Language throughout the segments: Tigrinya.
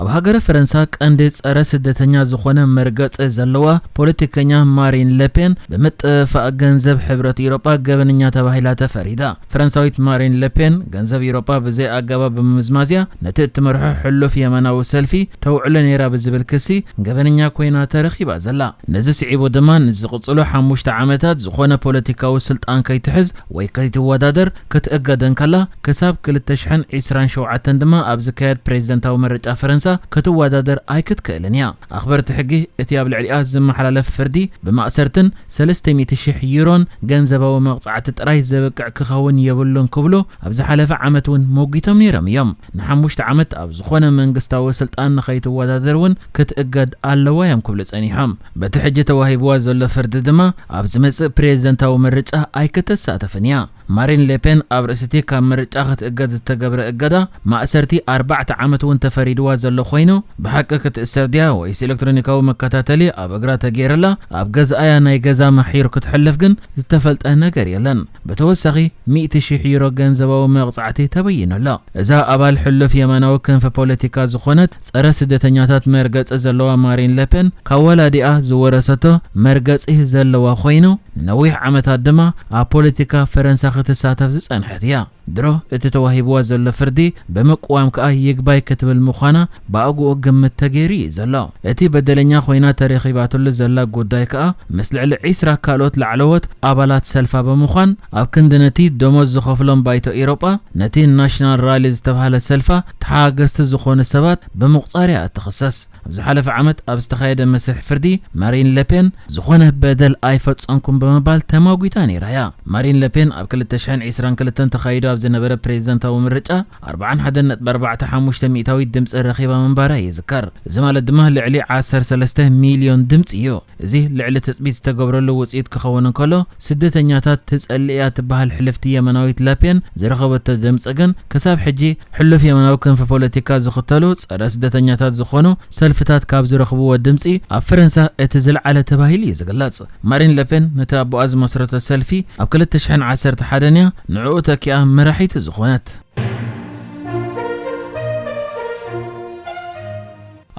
ብሃገረ ፈረንሳ ቀንዲ ጸረ ስደተኛ ዝኾነ መርገጺ ዘለዋ ፖለቲከኛ ማሪን ለፔን ብምጥፋእ ገንዘብ ሕብረት ኤውሮጳ ገበነኛ ተባሂላ ተፈሪዳ። ፈረንሳዊት ማሪን ለፔን ገንዘብ ኤውሮጳ ብዘይ ኣገባብ ብምምዝማዝያ ነቲ እትመርሖ ሕሉፍ የማናዊ ሰልፊ ተውዕሎ ነይራ ብዝብል ክሲ ገበነኛ ኮይና ተረኺባ ዘላ። ነዚ ስዒቡ ድማ ንዝቕጽሉ ሓሙሽተ ዓመታት ዝኾነ ፖለቲካዊ ስልጣን ከይትሕዝ ወይ ከይትወዳደር ክትእገድ እንከላ፣ ክሳብ ክልተ ሽሕን ዕስራን ሸውዓተን ድማ ኣብ ዝካየድ ፕሬዝደንታዊ ምርጫ ፈረንሳ ክትወዳደር ኣይክትክእልን እያ። ኣኽበርቲ ሕጊ እቲ ኣብ ልዕሊኣ ዝመሓላለፍ ፍርዲ ብማእሰርትን ሰለስተ ሚእቲ ሽሕ ዩሮን ገንዘባዊ መቕጻዕቲ ጥራይ ዘብቅዕ ክኸውን የብሉን ክብሉ ኣብ ዝሓለፈ ዓመት እውን ሞጊቶም ነይሮም እዮም። ንሓሙሽተ ዓመት ኣብ ዝኾነ መንግስታዊ ስልጣን ንኸይትወዳደር እውን ክትእገድ ኣለዋ እዮም ክብሉ ጸኒሖም። በቲ ሕጂ ተዋሂብዋ ዘሎ ፍርዲ ድማ ኣብ ዝመጽእ ፕሬዝደንታዊ ምርጫ ኣይክትሳተፍን እያ። ማሪን ሌፔን ኣብ ርእሲቲ ካብ ምርጫ ክትእገድ ዝተገብረ እገዳ ማእሰርቲ ኣርባዕተ ዓመት እውን ተፈሪድዋ ዘሎ ኮይኑ፣ ብሓቂ ክትእሰር ድያ ወይስ ኤሌክትሮኒካዊ መከታተሊ ኣብ እግራ ተገይርላ ኣብ ገዛኣያ ናይ ገዛ ማሕዩር ክትሕልፍ ግን ዝተፈልጠ ነገር የለን። ብተወሳኺ ሚእቲ ሽሕ ዩሮ ገንዘባዊ መቕጻዕቲ ተበይኑ ኣሎ። እዛ ኣባል ሕሉፍ የማናዊ ክንፊ ፖለቲካ ዝኾነት ጸረ ስደተኛታት መርገጺ ዘለዋ ማሪን ለፔን ካብ ወላዲኣ ዝወረሰቶ መርገጺ ዘለዋ ኮይኑ፣ ንነዊሕ ዓመታት ድማ ኣብ ፖለቲካ ፈረንሳ ክትሳተፍ ዝጸንሐት እያ። ድሮ እቲ ተዋሂብዋ ዘሎ ፍርዲ ብምቅዋም ከኣ ይግባይ ክትብል ምዃና ብኣግኡ ግምት ተገይሩ እዩ ዘሎ። እቲ በደለኛ ኮይና ተረኺባትሉ ዘላ ጉዳይ ከኣ ምስ ልዕሊ ዒስራ ካልኦት ላዕለዎት ኣባላት ሰልፋ ብምዃን ኣብ ክንዲ ነቲ ደሞዝ ዝኸፍሎም ባይቶ ኤውሮጳ ነቲ ናሽናል ራሊ ዝተባህለ ሰልፋ ተሓጋገዝቲ ዝኾኑ ሰባት ብምቑጻር እያ እትኽሰስ። ኣብ ዝሓለፈ ዓመት ኣብ ዝተኻየደ መስርሕ ፍርዲ ማሪን ለፔን ዝኾነ በደል ኣይፈጸምኩም ብምባል ተማጒታ ነይራ እያ። ማሪን ለፔን ኣብ ክልተ ሽሕን ዕስራን ክልተን ተኻይዱ ኣብ ዝነበረ ፕሬዝደንታዊ ምርጫ ኣርባዓን ሓደን ነጥቢ ኣርባዕተ ሓሙሽተ ሚእታዊት ድምፂ ረኺባ ምንባራ ይዝከር። እዚ ማለት ድማ ልዕሊ ዓሰርተ ሰለስተ ሚልዮን ድምፂ እዩ። እዚ ልዕሊ ትፅቢት ዝተገብረሉ ውፅኢት ክኸውን እንከሎ፣ ስደተኛታት ትፀልእ እያ ትበሃል ሕልፍቲ የመናዊት ለፔን ዝረኸበቶ ድምፂ ግን ክሳብ ሕጂ ሕሉፍ የመናዊ ክንፊ ፖለቲካ ዝኽተሉ ጸረ ስደተኛታት ዝኾኑ ሰልፍታት ካብ ዝረኽብዎ ድምፂ ኣብ ፈረንሳ እቲ ዝለዓለ ተባሂሉ እዩ ዝግለጽ። ማሪን ለፔን ነቲ ኣቦኣ ዝመስረቶ ሰልፊ ኣብ ክልተ ሽሕን ዓሰርተ ሓደን እያ ንዕኡ ተኪኣ መራሒቱ ዝኾነት።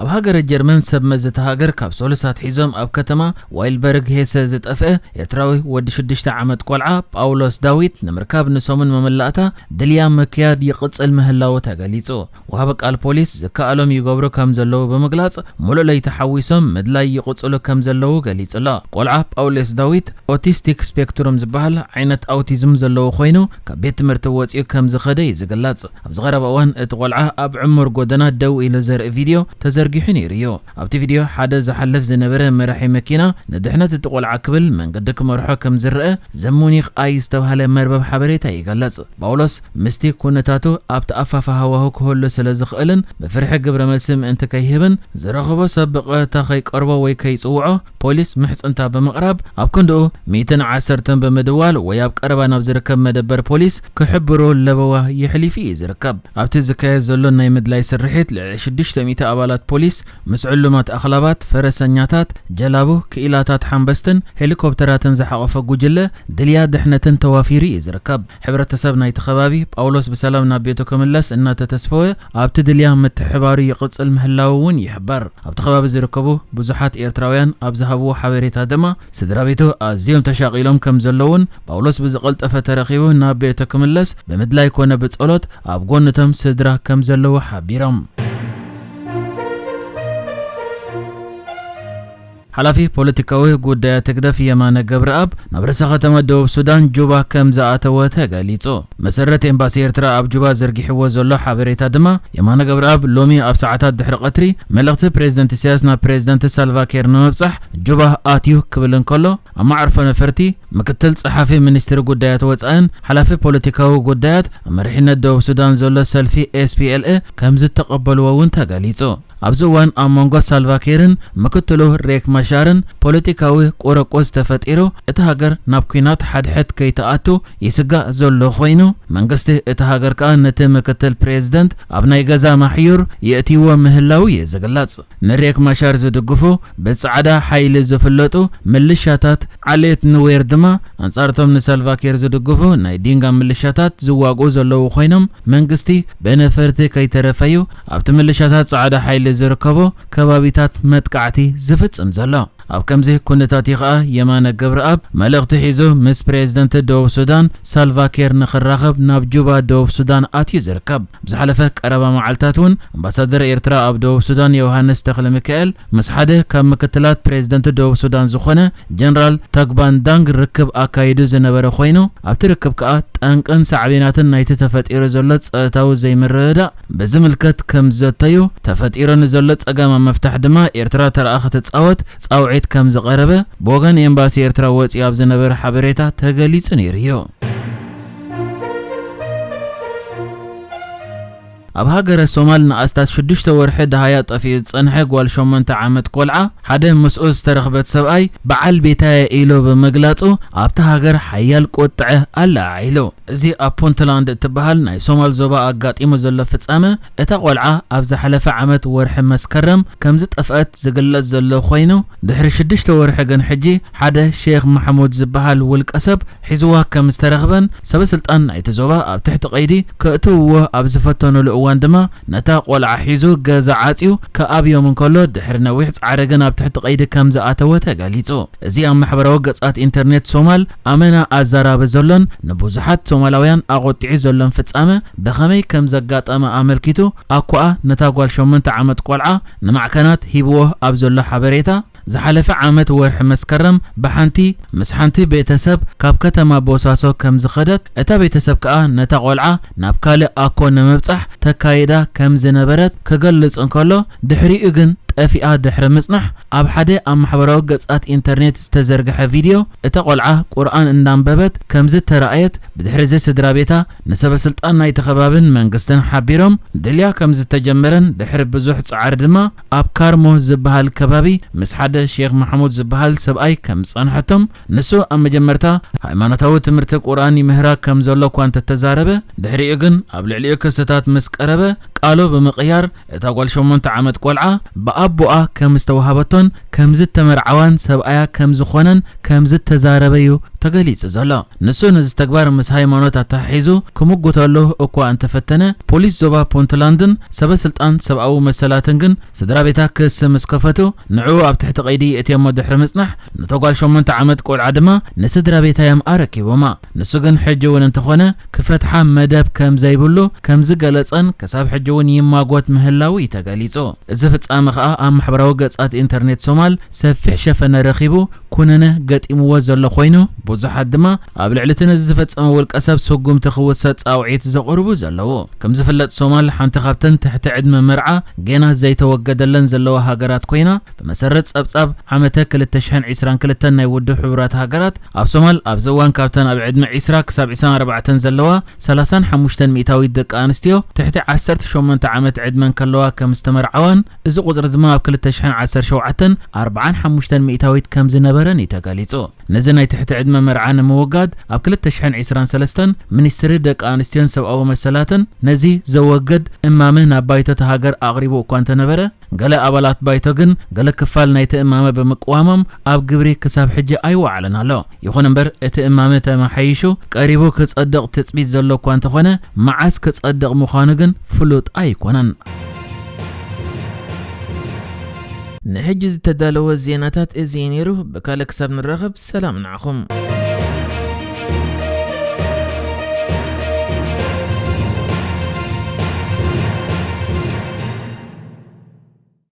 ኣብ ሃገረ ጀርመን ሰብ መዚ እታ ሃገር ካብ ሰሉስ ኣትሒዞም ኣብ ከተማ ዋይልበርግ ሄሰ ዝጠፍአ ኤርትራዊ ወዲ ሽዱሽተ ዓመት ቆልዓ ጳውሎስ ዳዊት ንምርካብ ንሰሙን መመላእታ ድልያ ምክያድ ይቕጽል ምህላዉ ተገሊጹ። ወሃቢ ቃል ፖሊስ ዝከኣሎም ይገብሩ ከም ዘለዉ ብምግላጽ፣ ሙሉእ ለይቲ ሓዊሶም ምድላይ ይቕጽሉ ከም ዘለዉ ገሊጹ ኣሎ። ቆልዓ ጳውሎስ ዳዊት ኦቲስቲክ ስፔክትሩም ዝበሃል ዓይነት ኣውቲዝም ዘለዎ ኮይኑ፣ ካብ ቤት ትምህርቲ ወጺኡ ከም ዝኸደ እዩ ዝግለጽ። ኣብዚ ቀረባ እዋን እቲ ቆልዓ ኣብ ዕሙር ጎደና ደው ኢሉ ዘርኢ ቪድዮ ተዘርጊሑ ነይሩ እዩ። ኣብቲ ቪድዮ ሓደ ዝሓልፍ ዝነበረ መራሒ መኪና ንድሕነት እቲ ቆልዓ ክብል መንገዲ ክመርሖ ከም ዝረአ ዘሙኒክ ኣይ ዝተባህለ መርበብ ሓበሬታ ይገልጽ። ጳውሎስ ምስቲ ኩነታቱ ኣብቲ ኣፋፋ ሃዋሁ ክህሉ ስለ ዝኽእልን ብፍርሒ ግብረ መልሲ ምእንቲ ከይህብን ዝረኽቦ ሰብ ብቐጥታ ከይቀርቦ ወይ ከይጽውዖ ፖሊስ ምሕጽንታ ብምቕራብ ኣብ ክንድኡ ሚእትን ዓሰርተን ብምድዋል ወይ ኣብ ቀረባ ናብ ዝርከብ መደበር ፖሊስ ክሕብሮ ለበዋ የሕሊፉ እዩ ዝርከብ። ኣብቲ ዝካየድ ዘሎ ናይ ምድላይ ስርሒት ልዕሊ ሽዱሽተ ሚእቲ ኣባላት ፖሊስ ምስ ዕሉማት ኣኽላባት፣ ፈረሰኛታት፣ ጀላቡ፣ ክኢላታት ሓንበስትን ሄሊኮፕተራትን ዝሓቖፈ ጉጅለ ድልያ ድሕነትን ተዋፊሩ እዩ ዝርከብ። ሕብረተሰብ ናይቲ ከባቢ ጳውሎስ ብሰላም ናብ ቤቱ ክምለስ እናተተስፈወ ኣብቲ ድልያ ምትሕባሩ ይቕጽል ምህላዉ እውን ይሕበር። ኣብቲ ከባቢ ዝርከቡ ብዙሓት ኤርትራውያን ኣብ ዝሃብዎ ሓበሬታ ድማ ስድራ ቤቱ ኣዝዮም ተሻቒሎም ከም ዘለዉን ጳውሎስ ብዝቐልጠፈ ተረኺቡ ናብ ቤቱ ክምለስ ብምድላይ ኮነ ብጸሎት ኣብ ጎንቶም ስድራ ከም ዘለዉ ሓቢሮም። ሓላፊ ፖለቲካዊ ጉዳያት ህግደፍ የማነ ገብረኣብ ናብ ርእሰ ከተማ ደቡብ ሱዳን ጁባ ከም ዝኣተወ ተገሊጹ። መሰረት ኤምባሲ ኤርትራ ኣብ ጁባ ዘርጊሕዎ ዘሎ ሓበሬታ ድማ፣ የማነ ገብረኣብ ሎሚ ኣብ ሰዓታት ድሕሪ ቀትሪ መልእኽቲ ፕሬዝደንት ኢሳያስ ናብ ፕሬዝደንት ሳልቫኪር ንምብጻሕ ጁባ ኣትዩ ክብል እንከሎ፣ ኣብ መዓርፎ ነፈርቲ ምክትል ጸሓፊ ሚኒስትሪ ጉዳያት ወጻእን ሓላፊ ፖለቲካዊ ጉዳያት ኣብ መሪሕነት ደቡብ ሱዳን ዘሎ ሰልፊ ኤስ ፒ ኤል ኤ ከም ዝተቐበልዎ እውን ተገሊጹ። ኣብዚ እዋን ኣብ መንጎ ሳልቫኪርን ምክትሉ ሬክ ማሻርን ፖለቲካዊ ቆረቆዝ ተፈጢሩ፣ እታ ሃገር ናብ ኲናት ሓድሕድ ከይትኣቱ ይስጋእ ዘሎ ኮይኑ፣ መንግስቲ እታ ሃገር ከኣ ነቲ ምክትል ፕሬዝደንት ኣብ ናይ ገዛ ማሕዩር የእትይዎ ምህላዉ እዩ ዝግለጽ። ንሬክ ማሻር ዝድግፉ ብጻዕዳ ሓይሊ ዝፍለጡ ምልሻታት ዓሌት ኑዌር ድማ ኣንጻርቶም ንሳልቫኪር ዝድግፉ ናይ ዲንጋ ምልሻታት ዝዋግኡ ዘለዉ ኮይኖም፣ መንግስቲ ብነፈርቲ ከይተረፈዩ ኣብቲ ምልሻታት ጻዕዳ ሓይሊ ዝርከቦ ከባቢታት መጥቃዕቲ ዝፍጽም ዘሎ። ኣብ ከምዚ ኩነታት እዩ ከኣ የማነ ገብረኣብ መልእኽቲ ሒዙ ምስ ፕሬዝደንት ደቡብ ሱዳን ሳልቫኪር ንኽራኸብ ናብ ጁባ ደቡብ ሱዳን ኣትዩ ዝርከብ። ብዝሓለፈ ቀረባ መዓልታት እውን ኣምባሳደር ኤርትራ ኣብ ደቡብ ሱዳን ዮሃንስ ተኽለ ሚካኤል ምስ ሓደ ካብ ምክትላት ፕሬዝደንት ደቡብ ሱዳን ዝኾነ ጀነራል ታግባን ዳንግ ርክብ ኣካይዱ ዝነበረ ኮይኑ ኣብቲ ርክብ ከኣ ጠንቅን ሳዕቤናትን ናይቲ ተፈጢሩ ዘሎ ጸጥታዊ ዘይምርድዳእ ብዝምልከት ከም ዘተዩ፣ ተፈጢሩ ንዘሎ ጸገም ኣብ ምፍታሕ ድማ ኤርትራ ተራኣ ክትጻወት ጻውዒት ከም ዝቐረበ ብወገን ኤምባሲ ኤርትራ ወጺኡ ኣብ ዝነበረ ሓበሬታ ተገሊጹ ነይሩ እዩ። ኣብ ሃገረ ሶማል ንኣስታት ሽዱሽተ ወርሒ ደሃያ ጠፊኡ ዝጸንሐ ጓል ሸሞንተ ዓመት ቆልዓ ሓደ ምስኡ ዝተረኽበት ሰብኣይ በዓል ቤታየ ኢሉ ብምግላጹ ኣብታ ሃገር ሓያል ቁጥዐ ኣለዓዒሉ። እዚ ኣብ ፑንትላንድ እትበሃል ናይ ሶማል ዞባ ኣጋጢሙ ዘሎ ፍጻመ እታ ቆልዓ ኣብ ዝሓለፈ ዓመት ወርሒ መስከረም ከም ዝጠፍአት ዝግለጽ ዘሎ ኮይኑ ድሕሪ ሽዱሽተ ወርሒ ግን ሕጂ ሓደ ሼክ ማሕሙድ ዝበሃል ውልቀ ሰብ ሒዝዋ ከም ዝተረኽበን ሰበ ስልጣን ናይቲ ዞባ ኣብ ትሕቲ ቀይዲ ከእትውዎ ኣብ ዝፈተኑሉ እዋን ድማ ነታ ቆልዓ ሒዙ ገዛ ዓጽዩ ክኣብዮም እንከሎ ድሕሪ ነዊሕ ጻዕሪ ግን ኣብ ትሕቲ ቀይዲ ከም ዝኣተወ ተገሊጹ። እዚ ኣብ ማሕበራዊ ገጻት ኢንተርኔት ሶማል ኣመና ኣዘራቢ ዘሎን ንብዙሓት ሶማላውያን ኣቖጢዑ ዘሎን ፍጻመ ብኸመይ ከም ዘጋጠመ ኣመልኪቱ ኣኳኣ ነታ ጓል ሸሞንተ ዓመት ቆልዓ ንማዕከናት ሂብዎ ኣብ ዘሎ ሓበሬታ ዝሓለፈ ዓመት ወርሒ መስከረም ብሓንቲ ምስ ሓንቲ ቤተሰብ ካብ ከተማ ቦሳሶ ከም ዝኸደት እታ ቤተሰብ ከኣ ነታ ቆልዓ ናብ ካልእ ኣኮ ንምብጻሕ ተካይዳ ከም ዝነበረት ክገልጽ እንከሎ ድሕሪኡ ግን ጠፊኣ ድሕሪ ምጽናሕ ኣብ ሓደ ኣብ ማሕበራዊ ገጻት ኢንተርኔት ዝተዘርግሐ ቪድዮ እታ ቆልዓ ቁርኣን እንዳንበበት ከም ዝተራእየት ብድሕሪ እዚ ስድራ ቤታ ንሰበ ስልጣን ናይቲ ከባብን መንግስትን ሓቢሮም ድልያ ከም ዝተጀመረን ድሕሪ ብዙሕ ጻዕሪ ድማ ኣብ ካርሞ ዝበሃል ከባቢ ምስ ሓደ ሼክ ማሕሙድ ዝበሃል ሰብኣይ ከም ዝጸንሐቶም ንሱ ኣብ መጀመርታ ሃይማኖታዊ ትምህርቲ ቁርኣን ይምህራ ከም ዘሎ እኳ እንተተዛረበ ድሕሪኡ ግን ኣብ ልዕሊኡ ክስታት ምስ ቀረበ ቃሉ ብምቕያር እታ ጓል ሸሞንተ ዓመት ቆልዓ ብኣቦኣ ከም ዝተዋህበቶን ከም ዝተመርዓዋን ሰብኣያ ከም ዝኾነን ከም ዝተዛረበ እዩ ተገሊጹ ዘሎ። ንሱ ነዚ ተግባር ምስ ሃይማኖት ኣተሓሒዙ ክምጉተሉ እኳ እንተፈተነ ፖሊስ ዞባ ፑንትላንድን ሰበ ስልጣን ሰብኣዊ መሰላትን ግን ስድራ ቤታ ክሲ ምስ ከፈቱ ንዕኡ ኣብ ትሕቲ ቀይዲ የእትዮሞ ድሕሪ ምጽናሕ ነቶ ጓል ሸሞንተ ዓመት ቆልዓ ድማ ንስድራ ቤታ እዮም ኣረኪቦማ። ንሱ ግን ሕጂ እውን እንተኾነ ክፈትሓ መደብ ከም ዘይብሉ ከም ዝገለጸን ክሳብ ሕጂ እውን ይማጎት ምህላው እዩ ተገሊጹ። እዚ ፍጻመ ከኣ ኣብ ማሕበራዊ ገጻት ኢንተርኔት ሶማል ሰፊሕ ሸፈነ ረኺቡ ኩነነ ገጢምዎ ዘሎ ኮይኑ ብዙሓት ድማ ኣብ ልዕሊ እቲ ነዚ ዝፈጸመ ውልቀ ሰብ ስጉምቲ ክውሰድ ጻውዒት ዘቕርቡ ዘለዉ። ከም ዝፍለጥ ሶማል ሓንቲ ካብተን ትሕቲ ዕድመ መርዓ ጌና ዘይተወገደለን ዘለዋ ሃገራት ኮይና ብመሰረት ጸብጻብ ዓመተ ክልተ ሽሕን ዕስራን ክልተን ናይ ውድብ ሕቡራት ሃገራት ኣብ ሶማል ኣብዚ እዋን ካብተን ኣብ ዕድመ ዕስራ ክሳብ ዕስራን ኣርባዕተን ዘለዋ ሰላሳን ሓሙሽተን ሚእታዊት ደቂ ኣንስትዮ ትሕቲ ዓሰርተ ሸሞንተ ዓመት ዕድመ እንከለዋ ከም ዝተመርዓዋን እዚ ቁጽሪ ድማ ኣብ ክልተ ሽሕን ዓሰርተ ሸውዓተን ኣርባዓን ሓሙሽተን ሚእታዊት ከም ዝነበረን እዩ ተገሊጹ። ነዚ ናይ ትሕቲ ዕድመ መርዓ ንምውጋድ ኣብ ክልተ ሽሕን ዕስራን ሰለስተን ሚኒስትሪ ደቂ ኣንስትዮን ሰብኣዊ መሰላትን ነዚ ዘወግድ እማመ ናብ ባይቶ እታ ሃገር ኣቕሪቡ እኳ እንተነበረ ገለ ኣባላት ባይቶ ግን ገለ ክፋል ናይቲ እማመ ብምቅዋሞም ኣብ ግብሪ ክሳብ ሕጂ ኣይወዓለን ኣሎ። ይኹን እምበር እቲ እማመ ተመሓይሹ ቀሪቡ ክጸድቕ ትጽቢት ዘሎ እኳ እንተኾነ መዓስ ክጸድቕ ምዃኑ ግን ፍሉጥ ኣይኮነን። ንሕጂ ዝተዳለወ ዜናታት እዚ እዩ ነይሩ። ብካልእ ክሳብ ንራኸብ ሰላም ንዓኹም።